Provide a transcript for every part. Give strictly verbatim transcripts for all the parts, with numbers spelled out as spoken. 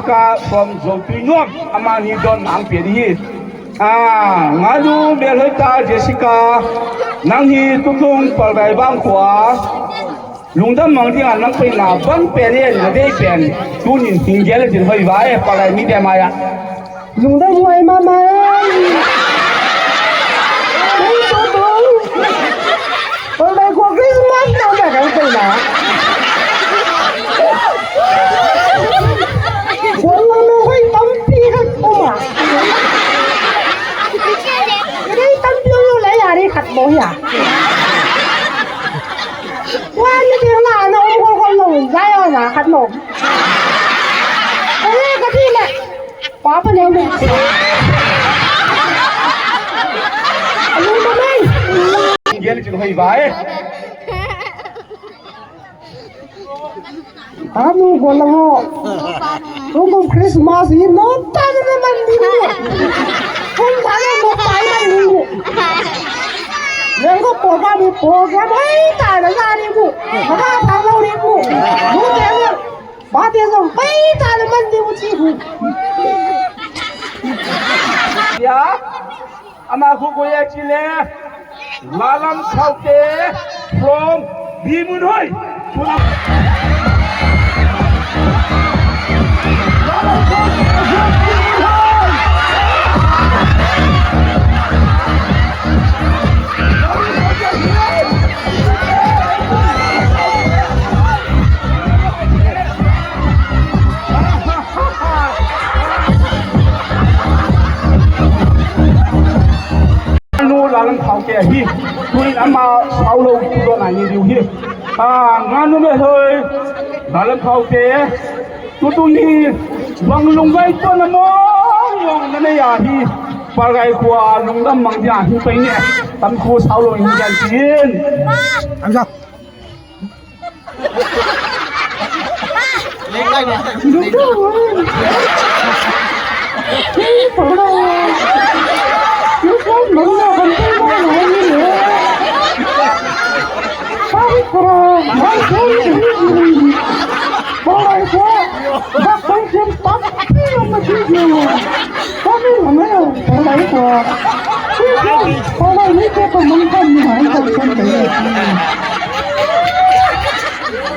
Ka from Zotuinom, amani don nang pe di hi. Ah, nganu Melhoita Jessica, nang hi tutung Palgai bang khua. Lungdam mang dinga nang pai na bang pen e, na dei pen. Tunin hing gel din hoi vai, Palgai mi dia maya. Lungdam hoi mama. Hei tutung. Oi, mai ko Christmas na na kan kai na. Ko la no hoi tampi ka uma. Dei tampi o lai ari khat mo ya. Wa ni ding la na um ko ko lo, zai o na khat mo. Oi, ka ti le. Papa ne me. Alu ma mai. Gel chin hoi vai. Amu ko la ho. Kum Christmas hi no ta na man ni. Kum ta na mo ta na ni. Yang ko program ni program ai ta na sa ni bu. Ma ta ta lo ni bu. Bu te na. Ba te zong, pai ta le man ding u chi hu. Ya, ama khu ko ya chi le. Lalam Khaute from Bimunhoi. Nu Lalam Khaute hi, tuin ama sao lo tu do na ni diu hi. Ah, nganu Melhoi, Lalam Khaute, tutu ni, bang lungvai to na mo, yong na ne ya hi, Palgai khua lungdam mang dia hi pai ne, tam khu sao lo ni jan tin. Am sa.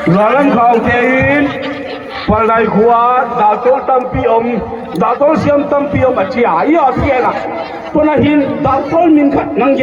Lalam Khaute in, Palgai khua, Daltol tampi om, Daltol siam tampi om, achi a, i a, pi a na. Tuna hin, Daltol min khat, nang